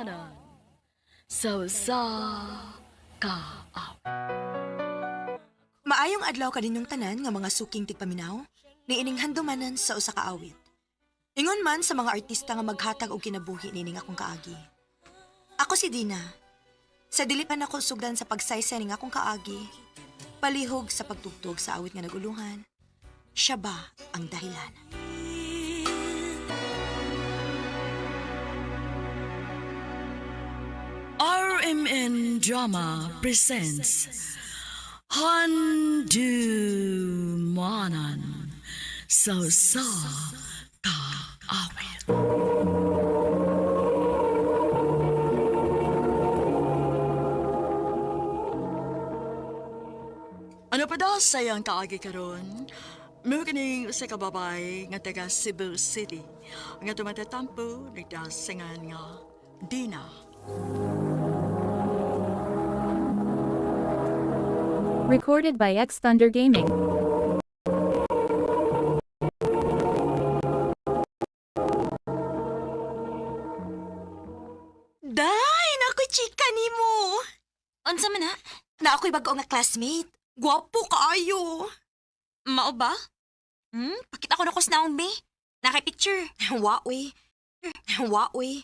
Handumanan sa usa ka Maayong adlaw kaninyong tanan nga mga suking tigpaminaw, niining handumanan sa usa ka awit. Ingon man sa mga artista nga maghatag og kinabuhi nining akong kaagi. Ako si Dina. Sa dili pa nako sugdan sa pagsaysay ning akong kaagi, palihog sa pagtugtog sa awit nga nagulungan, siya ba ang dahilan? RMN Drama presents Handumanan sa usa ka awit. Ano pa daw sayang kaagi karon? Mo kining usa ka babae nga taga Cebu City nga tumatatampo nagdasingan nga Dina. Recorded by X Thunder Gaming. Day, nakoy chika nimo. Unsa man ha? Na ako'y bag-o nga classmate. Gwapo kaayo. Mao ba? Pakita ko na ko sa naong be. Naka-picture. Wa uy. Wa uy.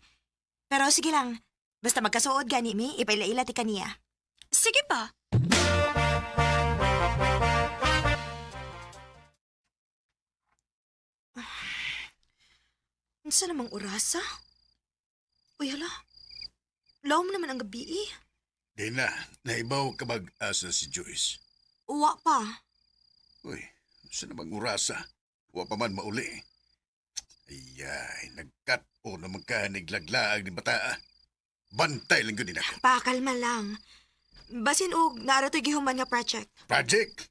Pero sige lang. Basta magkasuod gani mi, ipaila-ila ti kaniya. Sige pa. Unsa namang orasa? Uy, hala. Lawom naman ang gabi eh. Di na, naibaw ka mag-asa si Joyce. Uwa pa. Uy, saan namang urasa? Wa pa man mauli. Ayay, nagkat-o naman ka niglaglaag ni bataa. Bantay lang yun ako. Pakalma lang. Basin og naara to'y gihuman nga project. Project!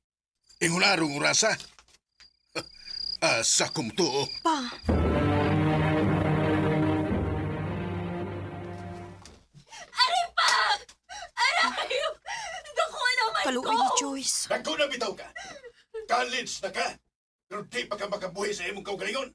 Ingunarong urasa! Asa kong tuo. Pa. Aray! Dako naman Kaluoy ni Joyce. Nagko na bitaw ka! College na ka! Pero di pa ka makabuhi sa imong kaugalingon!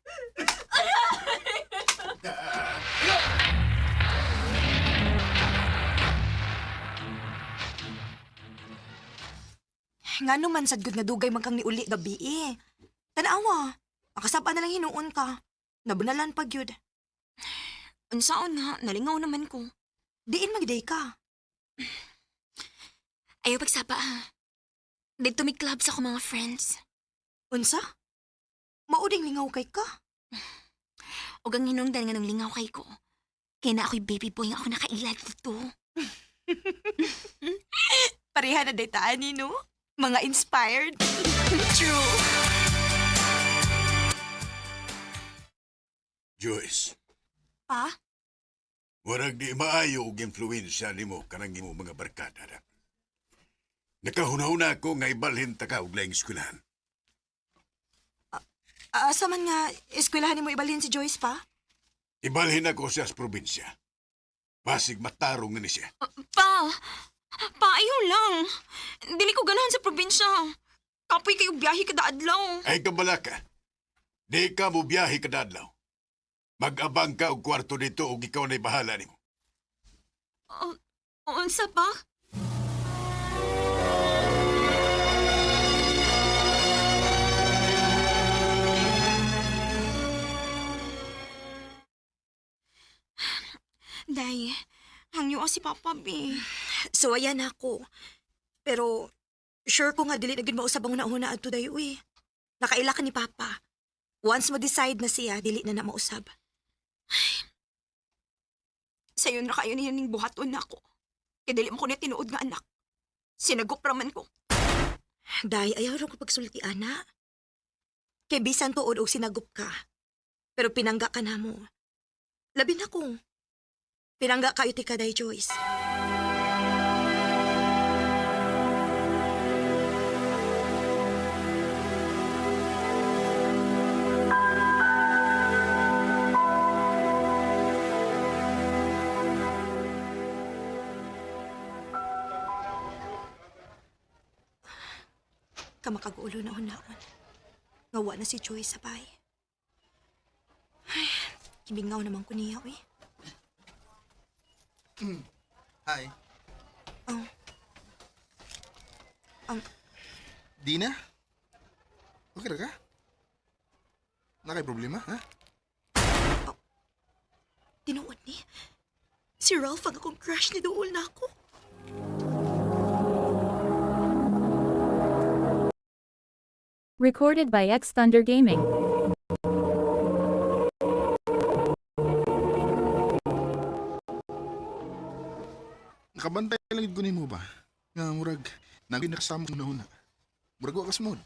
Nga naman sad gud nga dugay man kang niuli gabi eh. Tanawa. Makasab-an na lang hinuon ka. Nabanalan pa gyud. Unsaon nga, nalingaw naman ko. Diin magday ka. Ayaw pagsapa ha. Dito may club sa akong mga friends. Unsa? Mauding lingaw kay ka. Ug ang hinungdan nga nung lingaw kay ko. Kaya na ako'y baby boy nga ako nakaila dito. Pareha na daytaan ni no? Mga inspired. True. Joyce, Pa? warag di maayo og influensya nimo kanang imo mga barkada na. Nakahuna-huna ako nga ibalhin ta ka og laing eskwelahan. Asa man nga eskwelahan nimo ibalhin si Joyce pa? Ibalhin ako siya sa probinsya. Basig matarong nga ni siya. Pa! Pa, ayaw lang. Dili ko ganahan sa probinsya. Kapoy kayo biyahe kada adlaw. Ay kabala ka. Di ka mo biyahe kada adlaw. Mag-abang ka og kwarto dito og ikaw na'y bahala nimo. Unsa pa? Day, hangyo si Papa B. So ayan ako. Pero sure ko nga dili na gid mausab ang una-una adto dayo uy. Nakaila ka ni Papa. Once mo decide na siya, dili na na mausab. Sayon ra kayo niya ning buhaton nako. Kay dili mo ko niya tinuod nga anak. Sinagop raman ko. Day, ayaw ra ko pagsulti ana. Kay bisan tuod og sinagop ka. Pero pinangga ka na mo. Labi na kung pinangga kayo ti ka, Day Joyce. Kamakagulo na hunaon. Ngawa na si Joyce sa bay. Ay, kibingaw naman ko niya, uy. Hi. Oh. Dina? Okay ra ka? Nakay problema, ha? Tinuod ni. Si Ralph ang akong crush ni Duol na ako. Recorded by X Thunder Gaming. Nakabantay lang gid ko nimo ba? Nga murag nagin nakasama na una. Murag wa ka smooth.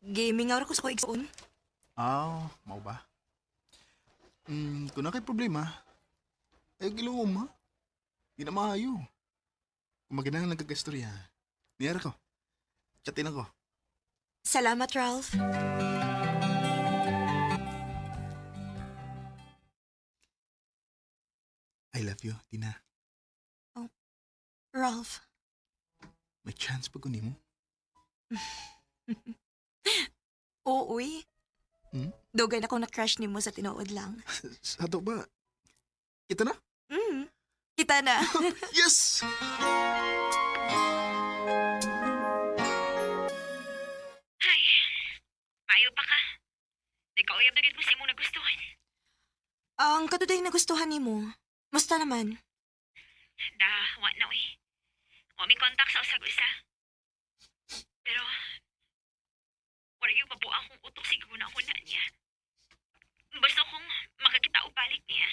Gaming nga ko sa ko igsoon. Ah, mao ba? Kung nakay problema, ay giluom ha. Di na maayo. Kung maginahanglan ka istorya, niyara ko. Chatin ako. Salamat, Ralph. I love you, Dina. Ralph. May chance pa ko nimo. Oo, uy. Hmm? Dugay na akong na-crush nimo sa tinuod lang. Sa ato ba? Kita na? Kita na. Yes! Ay, maayo pa ka. Nagkauyab na gid mo sa imong nagustuhan. Ang katuday nagustuhan nimo. Musta naman? Da, wa na uy. Wa mi kontak sa usag usa. Pero, wala yung mabuang kong utok siguro na ako na niya. Basta kung makakita o balik niya.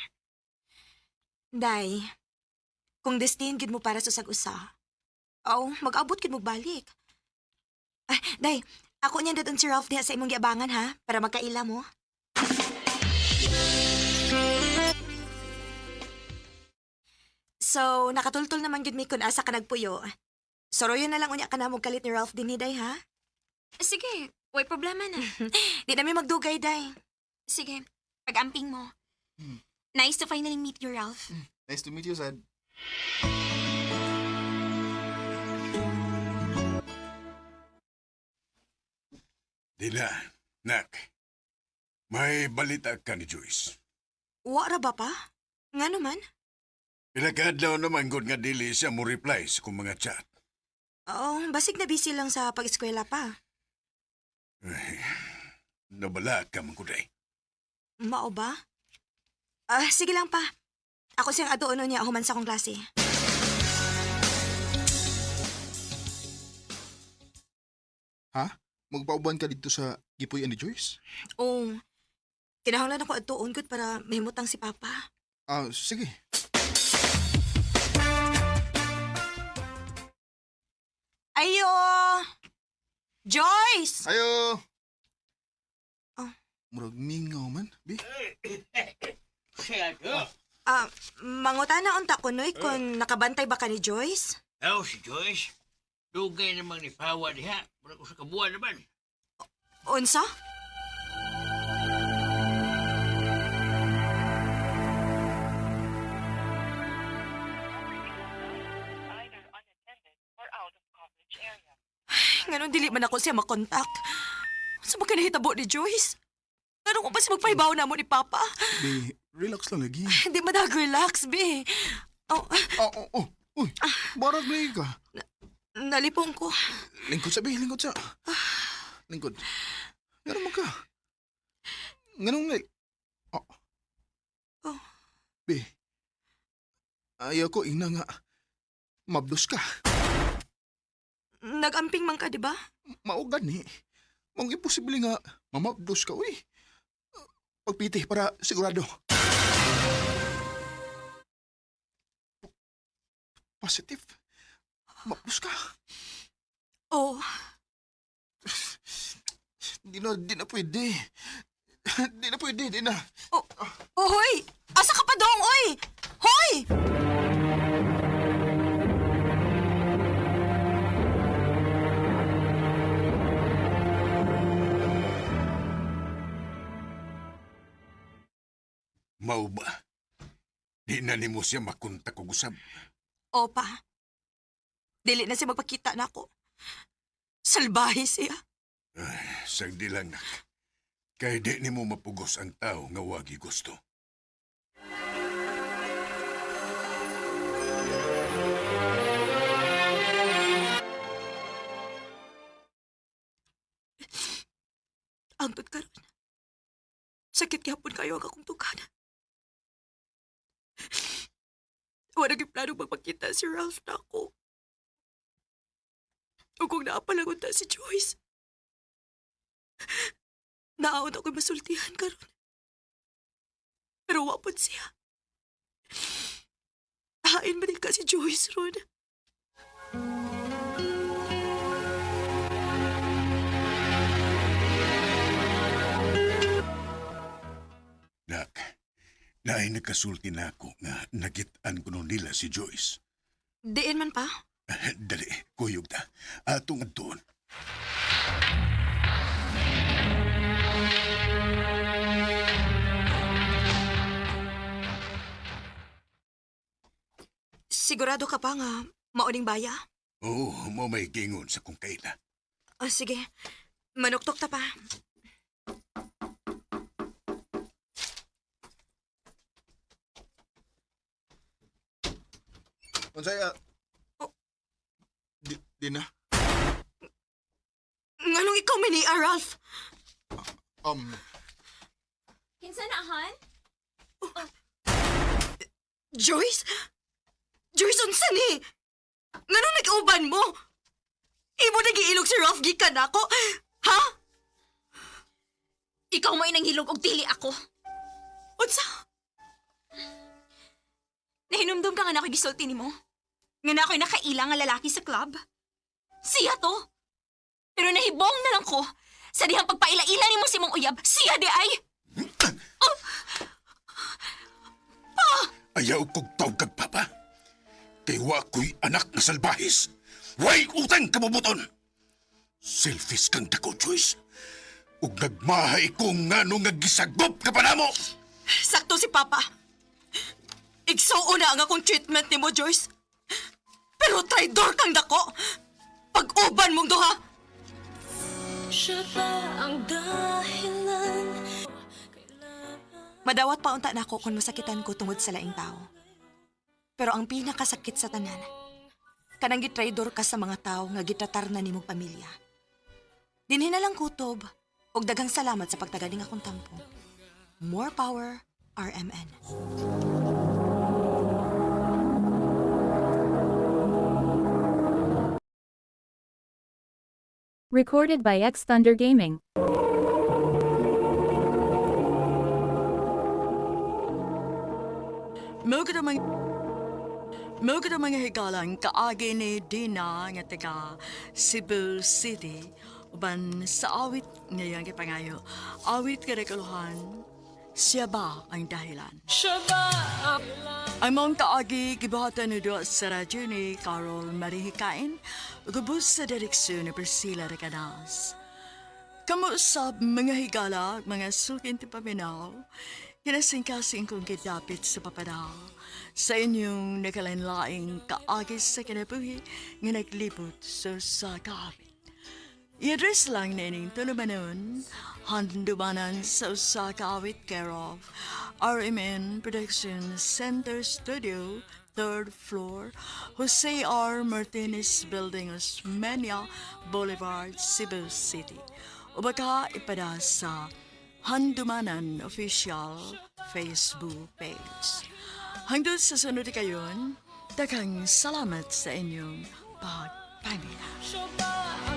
Day, kung destined gid mo para sa usag-usa, aw, mag-abot gid mo balik. Ah, Day, ako niyan dadon si Ralph diha sa imong giabangan ha, para magkaila mo. So, nakatultol naman gid mi kun asa ka nagpuyo. Soroyo na lang unya ka na mo kalit ni Ralph dinhi, Day, ha? Sige, way problema na. Di na mi magdugay, Day. Sige, pag-amping mo. Nice to finally meet you, Ralph. Nice to meet you, Sad. Dina, nak. May balita ka ni Joyce. Wa ra ba pa? Nga naman? Pila ka adlaw naman gud nga dili siya mo reply sa kong mga chat. Oo, basig na busy lang sa pag-eskwela pa. Ay, nabala ka man kuday. Mao ba? Ah, sige lang pa. Ako siyang aduono niya human sa akong klase. Ha? Magpauban ka dito sa gipuy ni Joyce? Oo. Kinahanglan ako adtuon gud para mahimutang si Papa. Ah, sige. Ayo! Joyce! Ayo! Oh. Murag mingaw man, bi. Ah, mangutana unta ko noy kung nakabantay ba ka ni Joyce? Aw, si Joyce. Dugay namang ni Pawa diha. Murag usa ka buwan naman. Unsa? Nganong dili man ako siya makontak. Sa ba kanahitabo ni Joyce? Nganong ko pa siya magpahibaw na mo ni Papa? Bi, relax lang lagi. Hindi man relax be. Oh, Ah, oh, oh. Uy, barag lagi ka. nalipong ko. Lingkod sa bi, lingkod sa. Lingkod. Ngano man ka? Nganong nil... Oh. Oh. Bi, ayaw ko ina nga. Mabdos ka. Nagamping man ka, di ba? Mao gani. Mong imposible nga mamabdos ka, uy. Pagpiti para sigurado. Positive. Mabdos ka. Oh, Di na pwede. Di na pwede, di na. oh, oh, hoy! Asa ka pa dong, oy! Hoy! Mao ba? Di na nimo siya makontak og usab. Opa. Dili na siya magpakita na ako. Salbahe siya. Ay, sagdi lang nak. Kay di nimo mapugos ang tao nga wagi gusto. Sakit gyapon kayo ang akong tugana. Wala gyud plano magpakita si Ralph na ako. O kung naapalangon ta si Joyce. Naawon ako'y masultihan karon. Pero wapod siya. Hain man ka si Joyce ron. Nak, naay nagkasulti na ako nga nagitaan ko nun nila si Joyce. Diin man pa. Dali, kuyog ta. Atong adtuon. Sigurado ka pa nga mauning baya? Oo, mo may gingon sa kong kaila. Ah, sige. Manuktok ta pa. Unsay ah? Oh. Di na. Nganong ikaw may ni Ralph? Um, Kinsa na, Han? Joyce? Joyce, unsa ni? Nganong nag-uban mo? Imo nagiilog si Ralph gikan nako? Ha? Ikaw mo inang hilog og dili ako. Unsa? Nahinumdum ka nga na ako'y gisulti nimo. Nga na ako'y nakaila nga lalaki sa club. Siya to. Pero nahibong na lang ko sa dihang pagpaila-ila nimo si mong uyab. Siya di ay. Ayaw kog tawag kag papa. Kay wa ko'y anak na salbahis. Way utang kabubuton! Selfish kang dako, Joyce. Ug nagmahay ko nga nung nagisagop ka pa namo! Sakto si Papa. Igsuo na ang akong treatment nimo, Joyce. Pero traidor kang dako. Pag-uban mong duha. Madawat pa unta nako kung masakitan ko tungod sa laing tao. Pero ang pinakasakit sa tanan, kanang gitraidor ka sa mga tao nga gitatar na nimong pamilya. Dinhi na lang kutob, ug daghang salamat sa pagtagaling akong tampo. More power, RMN. Recorded by X Thunder Gaming. Mo kita mga higalang kaagi ni Dina nga taga Cebu City uban sa awit ngayong gipangayo. Awit karekuluhan, siya ba ang dahilan? Siya ba ang mong kaagi gibuhatan ni Dua sa radyo ni Carol Marihikain, gubos sa direksyon ni Priscilla Recanas. Kamo sa mga higala, mga sukin ti paminaw, kinasingkasing kong kidapit sa papadal, sa inyong nakalanlaing kaagis sa kinabuhi nga naglibot sa sa kaawit. I-address lang nining tulumanon, handumanan sa usa ka awit care of RMN Production Center Studio, third floor, Jose R. Martinez Building, Osmeña Boulevard, Cebu City. O baka ipada sa Handumanan Official Facebook page. Hanggang sa sunod kayon, daghang salamat sa inyong pagpamila.